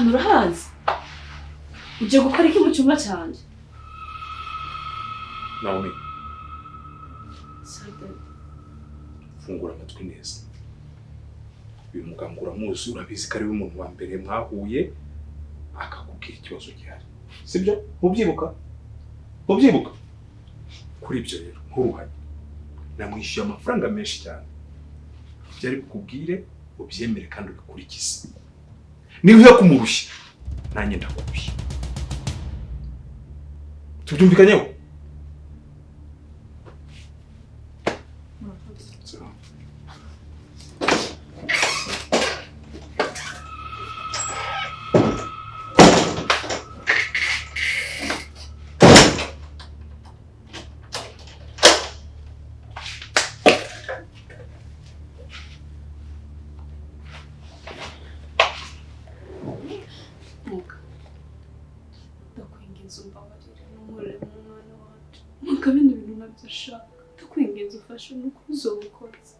Ahantu urahazi? Uje gukora iki mu cyumba cyanjye? Naomi, Sade. Fungura amatwi neza. Uyu muganga uramuzi, urabizi ko ari we muntu wa mbere mwahuye akakubwira ikibazo gihari, sibyo? Ntubyibuka? Ntubyibuka? Kuri ibyo rero nturuhanye, namwishyuye amafaranga menshi cyane. Ibyo ari bukubwire ubyemere kandi ubikurikize. Niba uza kumurushya, nanjye ndakurushya. Tubyumvikanyeho? Murakoze. Sawa. Muga, ndakwinginze umbabarire n'umurere mu mwana wacu. Muga, bino bintu nabyo ashaka, ndakwinginze ufashe nuko uzobukoze.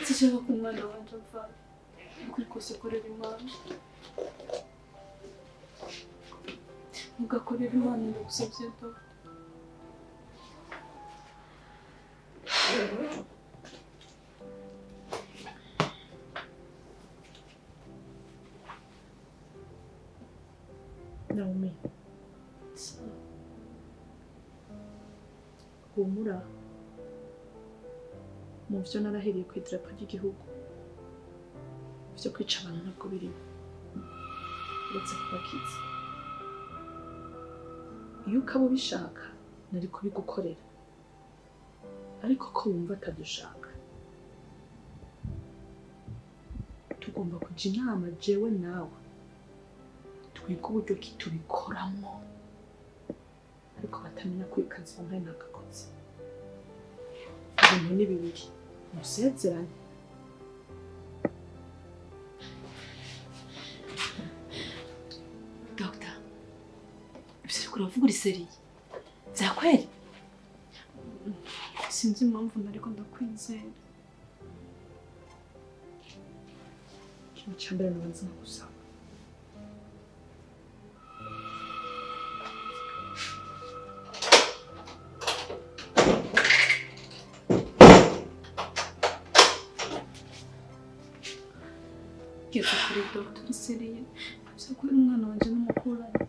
Sinshaka ko umwana wanje avayo. Ukuri kose korera Imana. Mugakorera Imana, ndagusabye dogita. Naomi, humura. Mu byo narahiriye ku idarapo ry'igihugu, byo kwica abantu ntabwo birimo, uretse kubakiza. Iyo ukaba ubishaka nari kubigukorera, ariko ko wumva atadushaka, tugomba kujya inama jewe nawe, twiga uburyo ki tubikoramo ariko batamenya ko ikazi wampaye ntagakoze. Ibintu ni bibiri, musezerane. Dogita, ibyo uriko uravuga uri sérieux? Vyakweri? Sinzi impamvu nariko ndakwizera. Ikintu cya mbere nabanza nkagusaba, Geza kuri dogita, uri sérieux? Vyakweri umwana wanje n'umukuranye?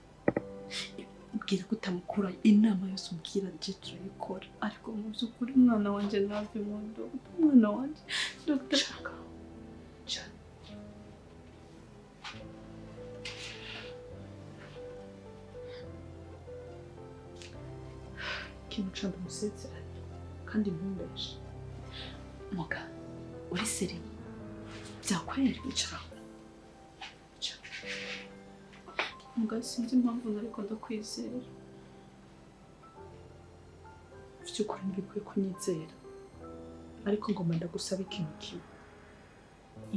Ubwira ko utamukurayo, inama yose umbwira je turayikora, ariko mu by'ukuri umwana wanje ntave mu dogita, umwana wanje dogita. Shaka cyane. Ikintu cya mbere, musezerane kandi ntumbeshe. Muga, uri sérieux? Vyakweri? Icaraho, icara. Muga, sinzi impamvu nariko ndakwizera. By'ukuri ntibikwiye kunyizera, ariko ngomba ndagusaba ikintu kimwe.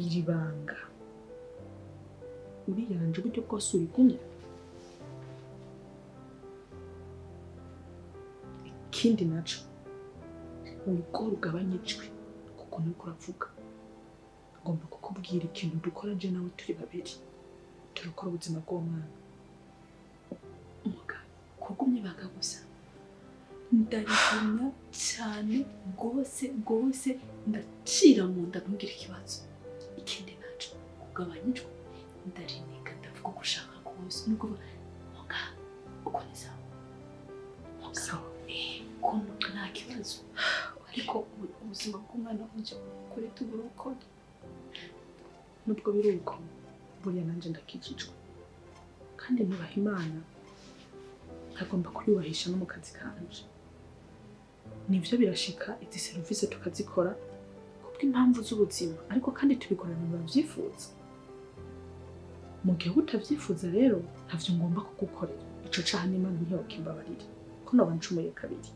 Iri banga uriyaranje uburyo bwose urigumya. Ikindi naco, wigore ugabanye ijwi kuko nuriko uravuga. Ngomba kukubwira ikintu dukora je nawe turi babiri, turakora ubuzima bw'uwo mwana. Muga, kugumya ibanga gusa, ndarigumya cyane rwose rwose, ndacira mu nda, ntugire ikibazo. Ikindi naco, kugabanya ijwi, ndarinika, ndavuga uko ushaka kose. Nuko muga, uko ni sawa muga? Sawa. Ukuntu nta kibazo, ariko ubuzima bw'umwana wanje kuri tuburokore. Nubwo biri uko, buriya nanje ndakijijwe kandi nubaha Imana, nkagomba kuyubahisha no mu kazi kanje. Nivyo, birashika izi serivisi tukazikora kubw'impamvu z'ubuzima, ariko kandi tubikorera mu bavyifuza. Mu gihe utavyifuza rero, ntavyo ngomba kugukorera. Ico caha n'Imana ntiyokimbabarire ko noba ncumuye kabiri.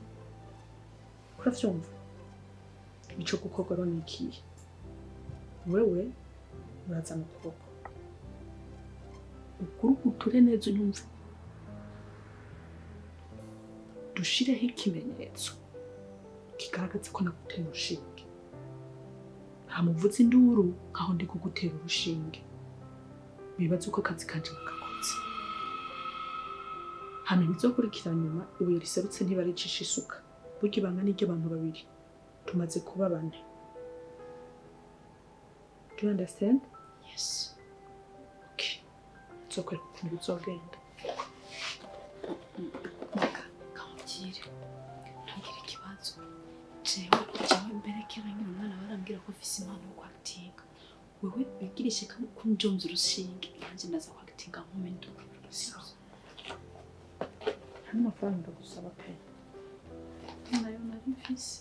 Uravyumva? Ico gukorwa rero ni ikihe? Wewe urazana ukuboko, ukuruguture neza, unyumve, dushireho ikimenyetso kigaragaza ko nagutera urushinge. Nta muvuza induru nkaho ndi kugutera urushinge, bibaze uko akazi kanje bakakoze. riserutse. Hama ibizokurikira nyuma, ibuye riserutse ntibaricisha isuka. Burya ibanga ni iry'abantu babiri, tumaze kuba bane. Do you understand? Yes. Okay. Nzokwereka ukuntu bizogenda. Reka kamubwire, ntugire ikibazo. Jewe mbere kera nkiri umwana barambwira ko mfise impano yo kwakitinga. Wewe wigirishe kunjonza urushinge, nanjye ndaza kwakitinga nkumendura. Nta n'amafaranga ndagusaba pe. Nayo nari mfise.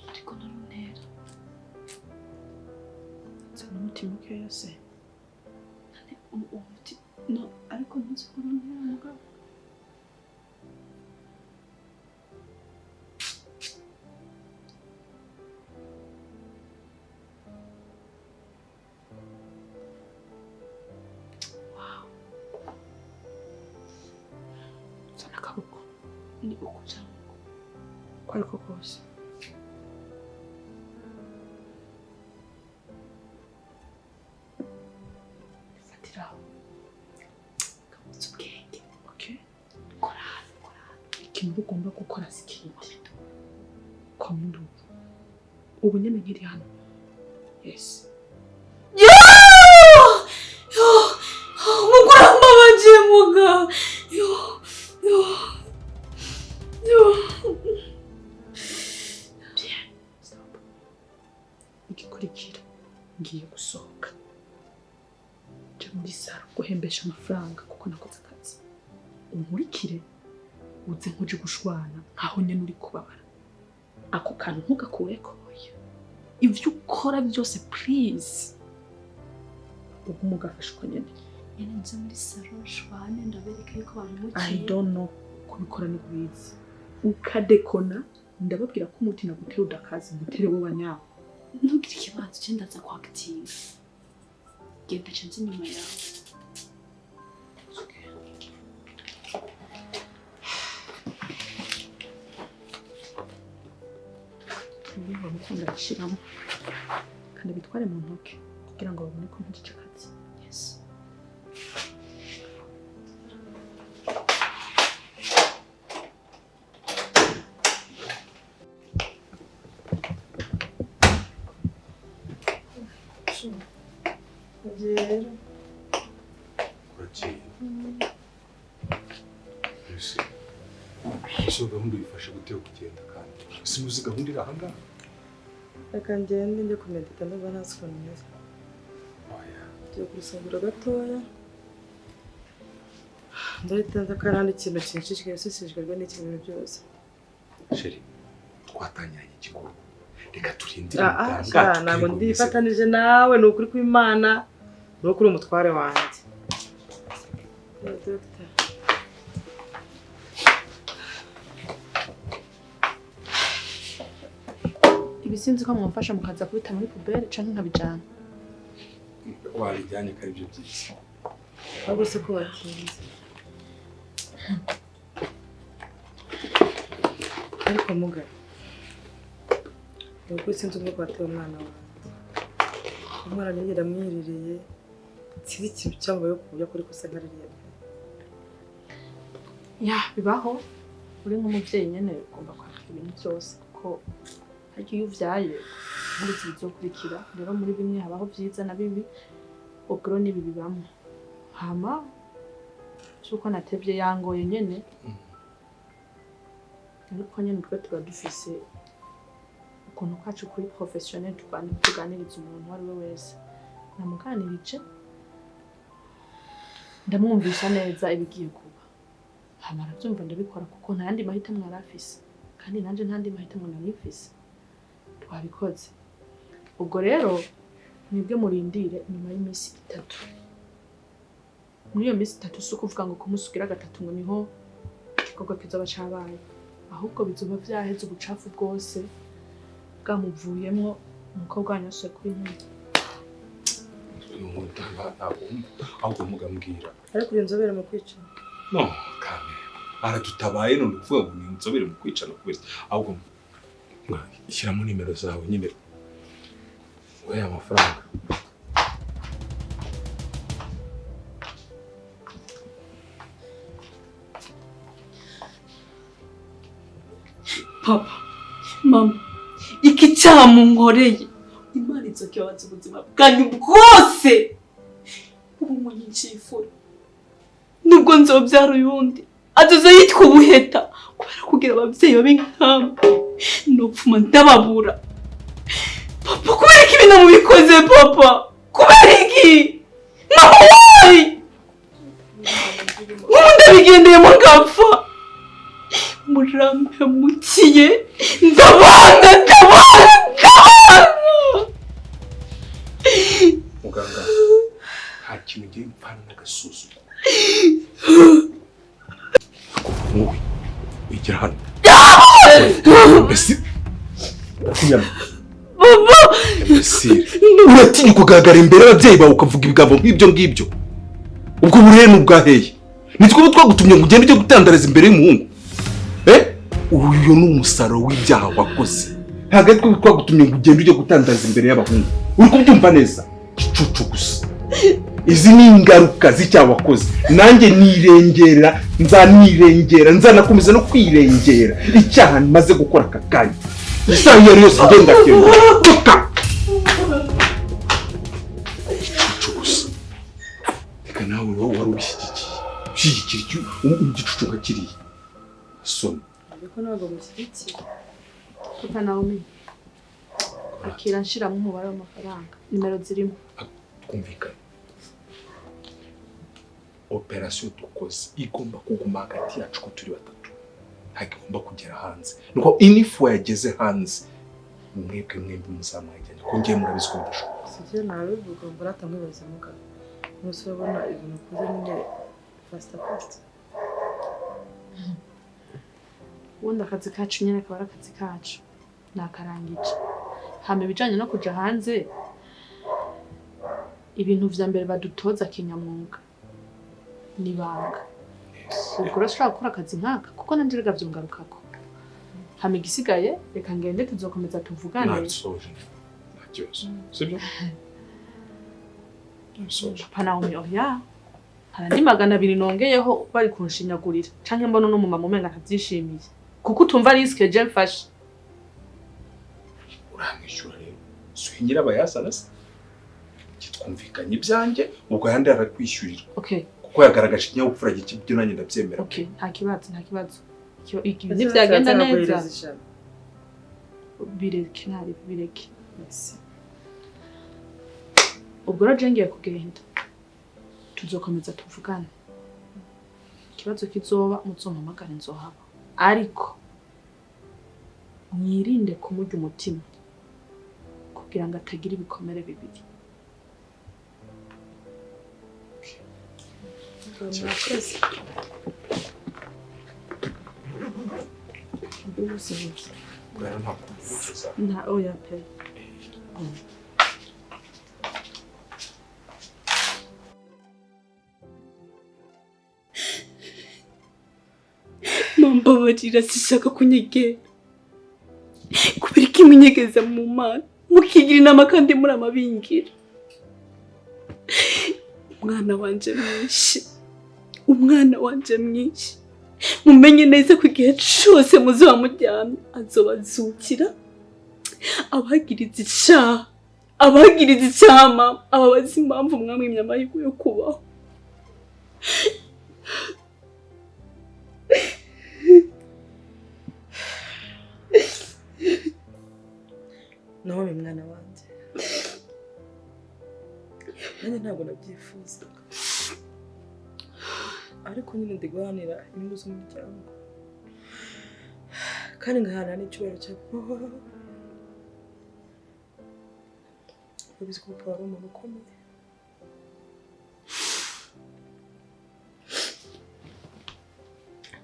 Ariko naruntera. Nzana umutima mukeya se. Nane uwo muti no, ariko ntuzi ko uruntera mugabo. Wow. Zana akaboko. Ni uko cyangwa Uko ariko kose. Fatira aho. kabutse ubwenge. Okay. Kora hano, kora hano. Ikintu ugomba gukora si ikindi. Koma induru. Ubu nyene nkiri hano. Yes. Mukurambabaje muga. Yo, yo, yo. Bien. Stop. Igikurikira ngiye gusohoka. Nje muri saro guhembesha amafaranga kuko nakoze akazi. Unkurikire uze nkuje gushwana nkaho nyene uri kubabara. Ako kantu ntugakureko. Ivyo ukora byose, please. Ugume ugafashe uko nyene. Nyene nze muri saro shwane ndabereka yuko I bamumukiye. don't know kubikora ni kubizi. Ukadekona ndababwira ko umuti nagutera udakazi, ngutere wowe wanyawo. Ntugire ikibazo, je ndaza kwakitinga. Genda nce nze inyuma yawe. Niba mukunda gushyiramo kandi bitware mu ntoki kugira ngo babone ko ntagice akazi. Yes. Ugiye rero. Uragiye? Ese ese gahunda uyifashe gute yo kugenda, kandi simuzi gahunda iri ahangaha? Reka ngende njye kumedita, ndumva ntazi ukuntu meze. Oya. Ngiye ku rusengero gatoya. Ndahita nza ko hari ikintu kinshishikaje, shishikajwe n'iki bintu byose. Chéri, twatangiranye igikorwa, reka turindire Ah, ah, muganga sha, atubwire ntabwo ngo bimeze. ndifatanije nawe, ni ukuri kw'Imana, ni ukuri umutware wanjye. Eh, Dr. Ibi sinzi ko mwamfasha mukaza kubita muri poubelle canke nkabijana. Wabijyanye ko ari byo byiza. Ahubwo se ko watinze? Ariko muga, ni ukuri sinzi ubwoko wateye umwana wanjye. Umwana nanjye ndamwiririye, sinzi ikintu cyamubayeho ku buryo akora ikosa nka ririya pe. Ya, bibaho. Uri nk'umuvyeyi nyene ugomba kwakira ibintu byose kuko harya iyo uvyaye ntuzi ibizokurikira. Rero muri bimwe habaho vyiza na bibi, ubwo rero n'ibi bibamwo. Hama c'uko natevye yangoye nyene, ariko nyene twe tuba dufise ukuntu kwacu kuri professionnel tuganiriza umuntu uwo ari we wese. Namuganirije ndamwumvisha neza ibigiye kuba, hama aravyumva, ndabikora kuko nta yandi mahitamo yari afise, kandi nanje nta yandi mahitamo nari mfise. Twabikoze. Ubwo rero mwebwe murindire nyuma y'iminsi 3. Muri iyo minsi 3 si ukuvuga ngo kumusugira gatatu ngo niho igikorwa kizoba cabaye, ahubwo bizoba vyaheze, ubucafu bwose bwamuvuyemwo, umukobwa wanyu yasubiye kuba inkumi. Ntabwo ahubwo mugambwira. Ariko uri inzobere mu kwica. No kame aradutabaye none ukuvuga ngo ni inzobere mu kwica no kubeshya, ahubwo Shyiramo nimero zawe nyine uhe amafaranga. Papa, mama, iki cyaha munkoreye Imana izokibabaza ubuzima bwanyu bwose. Ubu munyicifura nubwo nzobyara uyundi azoza yitwa ubuheta kubera kugira ababyeyi babe nkamwe nopfuma ndababura. Papa, kubera iki ibintu mubikoze papa? Kubera iki? Mama, why? Nk'ubu ndabigendeyemo ngapfa. Murampemukiye, ndabanga ndabanga ndabanga. Muganga, nta kintu ngiye mpfana n'agasuzuguro. Wowe wigira hano. Mbese uratinya kugaragara imbere y'ababyeyi bawe ukavuga ibigambo nk'ibyo ngibyo? Ubwo burere ni ubwaheye. Ni twebwe twagutumye ngo ugende ujye gutandariza imbere y'umuhungu. Uyu ni umusaruro w'ibyaha wakoze. Ntabwo ari twebwe twagutumye ngo ugende ujye gutandariza imbere y'abahungu. Uri kubyumva neza? Gicucu gusa. Izi ni ingaruka z'icyaha wakoze. Nanjye nirengera, nzanirengera, nzanakomeza no kwirengera icyaha maze gukora aka kanya. Isaha iyo ari yose ngenda kenda. Toka! Gicucu gusa. Reka nawe wowe wari ubishyigikiye. Ushyigikira igicucu nka kiriya. Soni. Ariko ntabwo mushyigikiye. Papa Naomi, akira nshiramo umubare w'amafaranga. Nimero zirimo. Twumvikane. Operasiyo dukoze igomba kuguma hagati yacu ko turi batatu. Ntabwo igomba kugera hanze. Nuko inifu yageze hanze, mwebwe mwembi muzamwajyanye. Ko ngiye murabizi ko bidashoboka. Sibyo nabivuga ngo ratamwibaza mugabo. Umunsi urabona ibintu ukoze nyine faster faster. Ubundi akazi kacu nyine akaba ari akazi kacu. Nakarangije. Hama ibijanye no kuja hanze, ibintu vya mbere badutoza kinyamwuga ni banga. Ubwo rero ushobora gukora akazi nkaka kuko nanje rega vyongarukako. Hama igisigaye reka ngende tuzokomeza tuvugane. Nabisoje. Nta kibazo. Sibyo? Nabisoje. Papa Naomi, oya. Hari andi 200 nongeyeho bari kunshinyagurira canke mbona no mumama umenga ntavyishimiye. Kuko utumva risk je mfashe. Uramwishyura rero. Si nyirabayazana se? Kitwumvikanye ibyanjye ubwo yandi arakwishyurira. Okay. Kuko yagaragaje ikinyabupfura gike ibyo nanjye ndabyemera. Okay, nta kibazo, nta kibazo. Ibintu ntibyagenda neza. Bireke ntari bireke. Ubwo rero je ngiye kugenda. Tuzokomeza tuvugane. Ikibazo kizoba muzompamagare nzohaba. Ariko mwirinde kumurya umutima kugira ngo atagira ibikomere bibiri. Murakoze. Nta oya pe. Mbabarira sishaka kunyegera. Kubera iki munyegeza mu Mana? Mukigira inama kandi muri amabingira. Umwana wanje mwinshi. Umwana wanje mwinshi. Mumenye neza ko igihe cyose muzoba muryamye azobazukira. Abagiriza icyaha. Abagiriza icyaha mama. Ababaza impamvu mwamwimye amahirwe yo kubaho. Naomi mwana wanjye, nanjye ntabwo nabyifuzaga, ariko nyine ndi guharanira inyungu z'umuryango kandi ngaharanira n'icyubahiro cya papa. Urabizi ko papa ari umuntu ukomeye.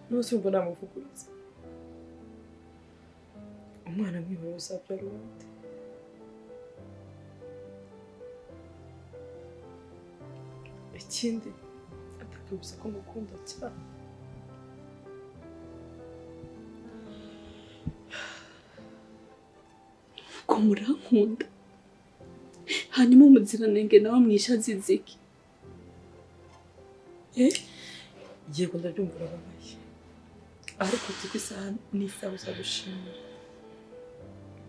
N'ubu simba namuvuguruza. Umwana mwihorera uzabyara uwundi. Ikindi atakabuza ko ngukunda cyane. Ko murankunda, hanyuma umuziranenge nawe mwisha aziziki. Yego, ndabyumva urababaye, ariko uzi ko isaha n'isaha uzadushimira,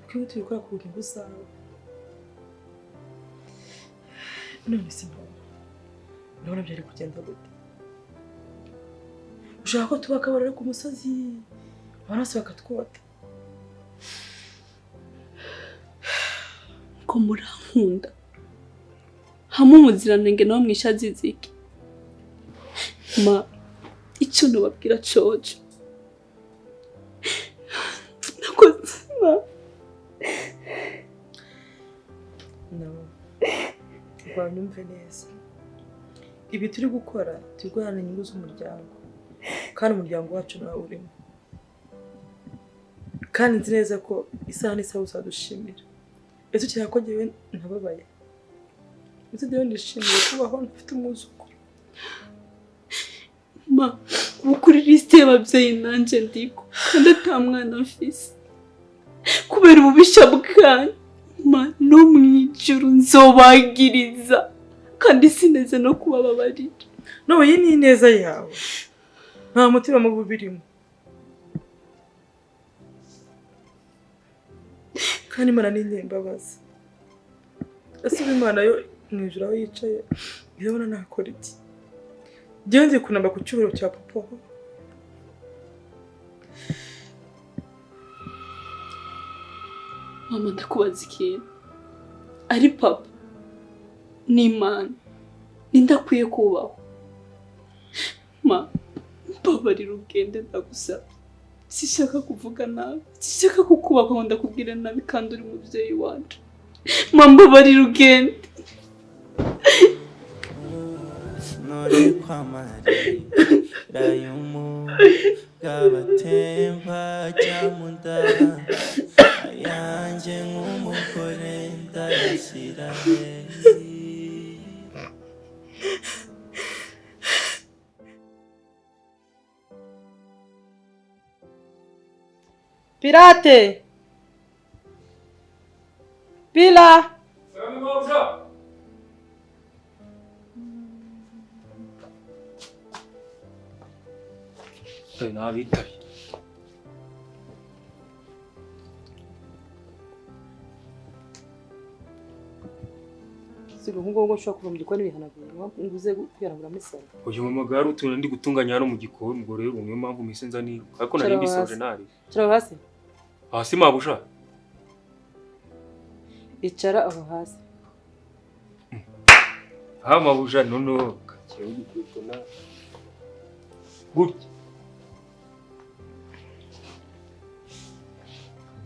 kuko iyo tubikora ku nyungu zawe. None se mama, urabona byari kugenda gute? Ushaka ko tuba akabarore ku musozi, abantu bose bakatwota? Ko murankunda, hamwe umuziranenge nawe mwisha aziziki. Ma, icyo nubabwira coco nakoze ma. No, rwanyumve neza, ibi turi gukora turi guharanira inyungu z'umuryango, kandi umuryango wacu nawe urimo, kandi nzi neza ko isaha n'isaha uzadushimira. Ese ukeka ko njyewe ntababaye? Ese njyewe nishimiye kubaho mfite umwuzukuru? Ma, ubu kuri lisite y'ababyeyi nanjye ndiko, kandi ata mwana mfise kubera ububisha bwanyu. Ma, no mu ijuru nzobagiriza, kandi sineze no kubababarira. No, iyi ni ineza yawe, nta mutima mubi ubirimo, kandi Imana ni inyembabazi. Ese ubu Imana yo mu ijuru aho yicaye irabona nakora iki? Njyewe ngiye kunamba ku cyubahiro cya papa. Mama, ndakubaza ikintu, ari papa n'Imana, ninde akwiye kubahwa? Ma, mbabarira ugende, ndagusabye. Sishaka kuvuga nabi, sishaka kukubaha ngo ndakubwira nabi, kandi uri mubyeyi wanje. Ma, mbabarira ugende. Nore kwamarira y'umugabo atemba ajya mu nda, ayanjye nk'umugore ndayashyira he? Pirate! Pila! Nabitabye. Siga nk'ubwo ngo ushobora kuva mu gikoni wihanaguye, ngo uze kwihanagura muri salo. Uyu mama utuntu ndi gutunganya hano mu gikoni, ubwo rero niyo mpamvu mpise nza niruka, ariko nari mbisoje nari. Icara hasi. Hasi mabusha. Icara aho hasi. Ha mabusha, no no, kakiye ugikweto na gutya.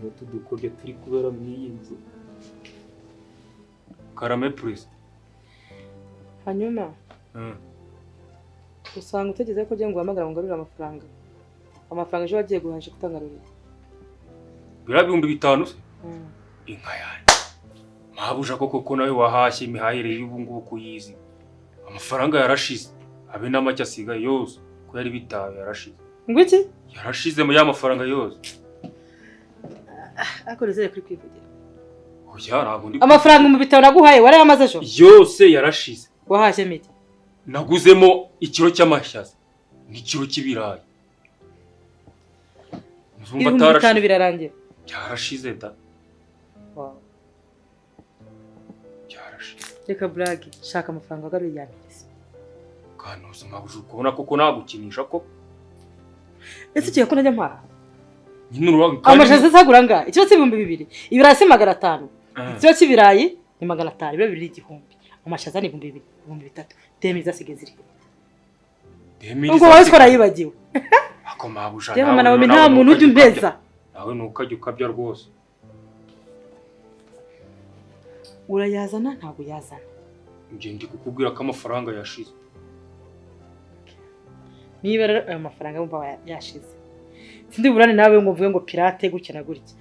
Utu dukoryo turi kubera mu iyi nzu. Karame please. Hanyuma usanga utegeze ko ugiye ngo uhamagara ngo ngarurire amafaranga. Amafaranga ejo wagiye guhaje kutangarurira. Biriya 5000 se? Inka yanjye. Mabuja koko ko nawe wahashye imihahire y'ubu ngubu kuyizi. Amafaranga yarashize. Abe n'amacye asigaye yose ko yari bitawe yarashize. Ngwiki? Yarashize mu ya mafaranga yose. Ariko nizere kuri kwivugira. Oya, ntabwo ndi. Amafaranga mu bitaro naguhaye warayamaze ejo? Yose yarashize. Wahashye miti? Naguzemo ikiro cy'amashyaza n'ikiro cy'ibirayi. Nzumva atarashize. Birarangira. Byarashize da. Wow. Byarashize. Reka blague, shaka amafaranga agaruye yampereza. Kanuza mabuja ukubona koko nagukinisha ko? Ese ukiye ko najya mpaha? Amashaza azagura ngahe? Ikiro cy'ibihumbi 2, ibirayi si 500. Ikiro cy'ibirayi ni 500, ibiro bibiri 1000. Amashaza ni 2000, 3000. Demi zasigaye ziri. Ubwo wowe twara yibagiwe. Ako mabuja nawe nta muntu ujya umbeza. Nawe nukajya ukabya rwose. Urayazana ntabwo yazana. Ngiye ndi kukubwira ko amafaranga yashize. Niba rero ayo mafaranga wumva yashize, sindi burane nawe ngo mvuge ngo pirate gutya na gutya.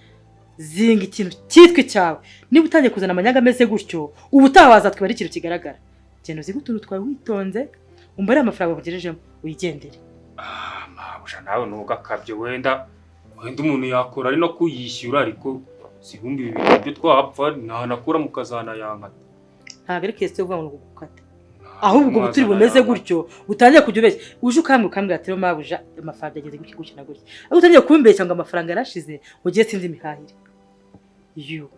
Zinga ikintu cyitwa icyawe. Niba utangiye kuzana amanyanga ameze gutyo, ubutaha wazatwibara ikintu kigaragara. Genda uzinge utuntu twawe witonze, umbare amafaranga bakugejejemo wigendere. Ah, mabuja nawe ntugakabye, wenda umuntu yakora ari no kuyishyura, ariko Si 2000 ibyo twapfa ntanakura mukazana yankata. Ntabwo ari kesi yo kuvuga ngo ni ugukata, ahubwo ubu turi bumeze gutyo utangiye kujya ubeshya, uje ukambwira ati rero mabuja amafaranga ageze gutya gutya na gutya, ariko utangiye kumbeshya ngo amafaranga yarashize ugiye sinzi imihahire yo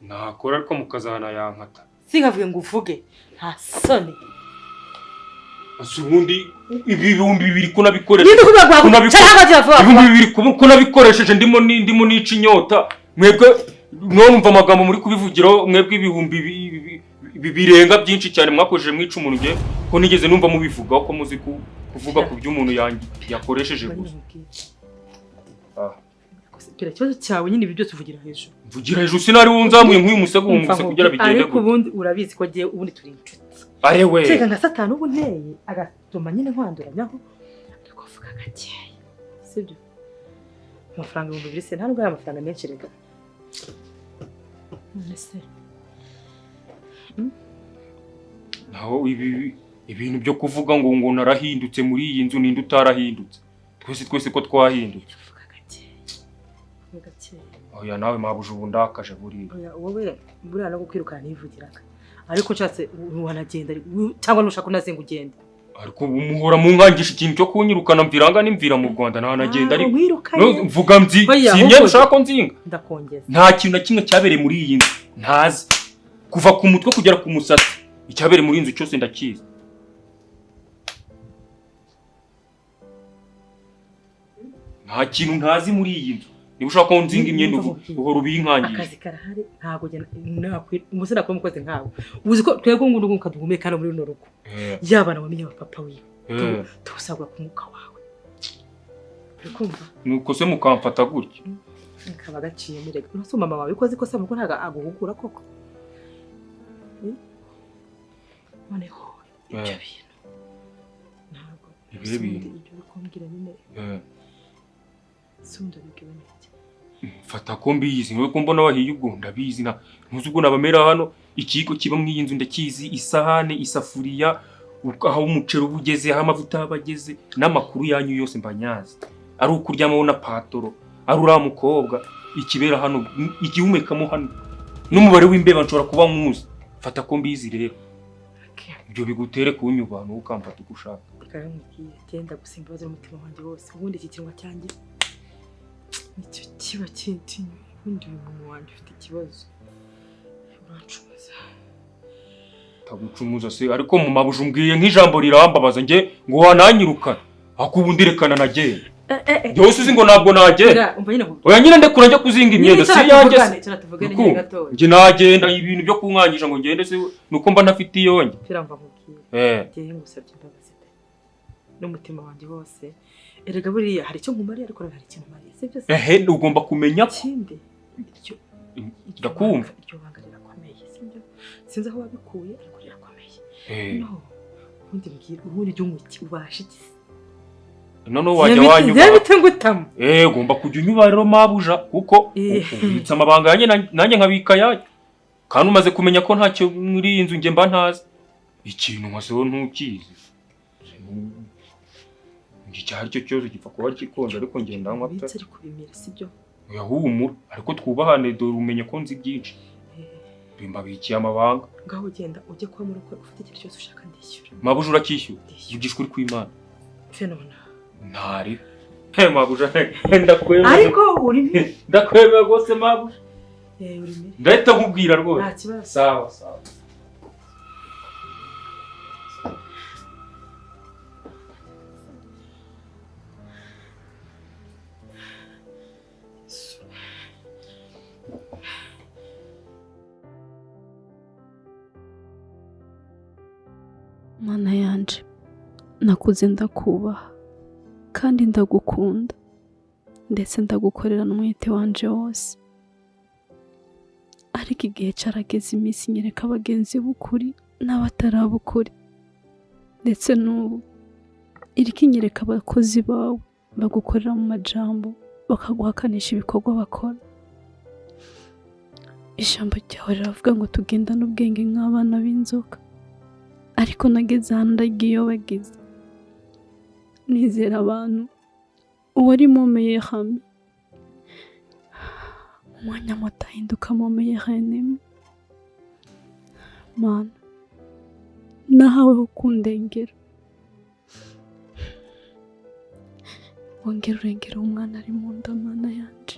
Nakora ariko mukazana yankata. Sinkavuge ngo uvuge nta soni. Ese ubundi ibi 2000 ko nabikoresheje? Ninde kuvuga ngo Kunabikora- cyangwa hagati vuba vuba? 2000 ko nabikoresheje ndimo nica inyota, mwebwe mwumva amagambo muri kubivugiraho, mwebwe ibihumbi birenga byinshi cyane mwakoresheje mwica umuntu, nge ko nigeze numva mubivugaho ko muzi kuvuga ku by'umuntu yakoresheje gusa. Ah. Pera, ikibazo cyawe nyine ibi byose uvugira hejuru. Mvugira hejuru sinari wunzamuye nk'uyu musego Umva wumvise kugira nkubwire, bigende ariko gutya. ubundi urabizi ko agiye, ubundi turi inshuti. Are we. Kereka nka satani ubu nteye agatuma nyine nkwanduranyaho, ariko vuga gakeya sibyo? Amafaranga 2000 se nta nubwo ari amafaranga menshi rega. None se Naho ibi ibintu byo kuvuga ngo narahindutse muri iyi nzu, ninde utarahindutse? Twese ko twahindutse. Vuga gakeya, vuga gakeya. Oya nawe mabuja ubu ndakaje buriya. Oya wowe buriya no kukwirukana nivugiraga, ariko nshatse wanagenda cyangwa nushaka unazenga ugende. Ariko ubu muhora munkangisha ikintu cyo kunyirukana, mviranga nimvira mu Rwanda ntanagenda ariko. Nkwirukanye. No, mvuga mzi Oya, si imyenda ahubwo- ushaka ko nzinga. Ndakongeza. Nta kintu na kimwe cyabereye muri iyi nzu ntazi, kuva ku mutwe kugera ku musatsi, icyabereye muri iyi nzu cyose ndakizi. Nta kintu ntazi muri iyi nzu. Niba ushaka ko nzinga imyenda uhora ubinkangisha. Akazi karahari, ntabwo umusore akora umukozi nkawe. Uzi ko twebwe ngubu ngubu duhumeka hano muri runo rugo. Yaba nawe wamenye papa wiwe. Tuwusagura ku mwuka wawe. Uri kumva? Nuko se mukamfata gutya? Kaba gaciye mirega. Uretse mama wawe ko azi ko se muko ntago aguhugura koko. Noneho ibyo bintu. Ntabwo. Ibihe bintu? Ibyo uri kumbwira nyine. Si undi abibwiwe n'iki? Mfata ko mbizi, nwe ko mbona wahiye ubwo ndabizi na ntuzi ubwo nabamera hano, ikiko kiba mu iyi nzu ndakizi, isahane, isafuriya, aho umuceri uba ugeze, aho amavuta aba ageze, n'amakuru yanyu yose mba nyazi. Ari ukuryamaho na patoro, ari uriya mukobwa, ikibera hano, igihumekamo hano, n'umubare w'imbeba nshobora kuba nkuzi. Fata ko mbizi rero. Ibyo bigutere kunyuba ntukamfata uko ushaka. Karamubwiye genda gusa imbabazi n'umutima wanjye wose, ubundi iki kinwa cyanjye nicyo kiba kintinyuye, ubundi uyu muntu wanjye ufite ikibazo urancumaza. Tagucumuza se, ariko mu mabuja umbwiye nk'ijambo rirambabaza nge ngo wananyirukana, ariko ubu ndirekana nagenda. Njyewe uzi ngo ntabwo nagenda. Umva nyine nkubwire. Oya nyine ndekura njya kuzinga imyenda si iyanjye se. Tuvugane Nuko nyine gatoya. Njye nagenda ibintu byo kunkangisha ngo ngende se nuko mba ntafite iyo njye. Pera mva nkubwire. Njyewe ngusabye imbabazi pe. N'umutima wanjye wose. Erega buriya hari icyo nkumariye ariko hari ikintu umariye. Sibyo se? Ehe ugomba kumenya ko. Ikindi Ndakumva. Iryo banga rirakomeye, sibyo? Sinzi aho wabikuye ariko rirakomeye. No. Ubundi mbwira ubundi jya unywa iki ubasha iki? Noneho wajya wanyuba. Bite ngutamo. Ugomba kujya unyuba rero mabuja kuko ubitsa amabanga yanjye nanjye nkabika yanjye. Kandi umaze kumenya ko ntacyo muri iyi nzu njye mba ntazi. Ikintu nka se ntukizi. Njye icyo ari cyo cyose gipfa kuba gikonje ariko njye ndanywa pe. Ubitse ariko bimira sibyo? Oya humura ariko twubahane dore umenye ko nzi byinshi. Bimbabikiye amabanga. Ngaho ugenda ujye kwa murokore ufite ikintu cyose ushaka ndishyura. Mabuja uracyishyura. Ugishwe uri kw'Imana. Fenona. Ntari. He mabuja ndakwemera. Ariko uri ndakwemera rwose mabuja. Uri mire. Ndahita nkubwira rwose. Nta kibazo. Sawa sawa. Mana yanje nakuze ndakubaha kandi ndagukunda ndetse ndagukorera n'umwete wanje wose, ariko igihe carageze iminsi nyereka abagenzi b'ukuri n'abatarabukuri, ndetse n'ubu iriko inyereka abakozi bawe bagukorera mu majambo bakaguhakanisha ibikorwa bakora. Ijambo ryawe riravuga ngo tugendane ubwenge nk'abana b'inzoka, ariko nageze ahantu ndagiyobagiza nizera abantu uwari mumeye hamwe Umwanya muto ahindukamo meilleur ennemi. Mana, nahaweho kundengera. Wongera urengera umwana ari mu nda, Mana yanje,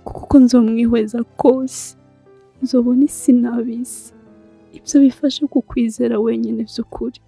kuko nzomwihweza kose nzobona isi n'abisi. Ibyo bifashe kukwizera wenyine by'ukuri.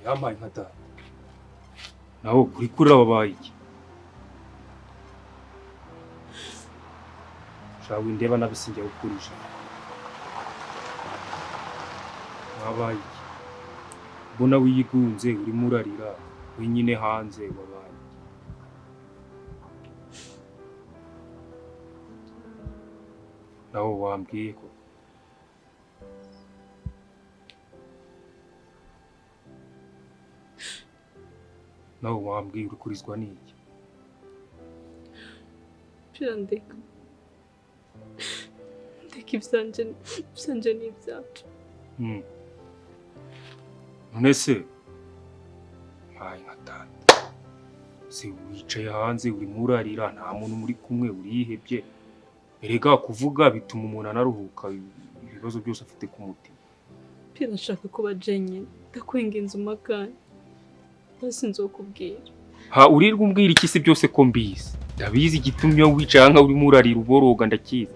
Yampaye nka data. Nawe kuri kurira wabaye iki? Shawe ndeba nabi sinjya gukurisha. Wabaye iki? Mbona wiyigunze urimo urarira wenyine hanze, wabaye iki? Nawe wambwiye ko nawe wambwiye uri kurizwa n'iki? Ndeka ndeka ibyanje n'ibyacu. None se mpaye nka data, se wicaye hanze urimo urarira nta muntu muri kumwe, urihebye. Erega kuvuga bituma umuntu anaruhuka ibibazo byose afite ku mutima. Pira nshaka kuba jenyine, ndakwinginze umakanye basi nzokubwira. Ha urirwa umbwira iki se byose ko mbizi? Ndabizi igitumye wicaye nka urimo urarira uboroga, ndakizi.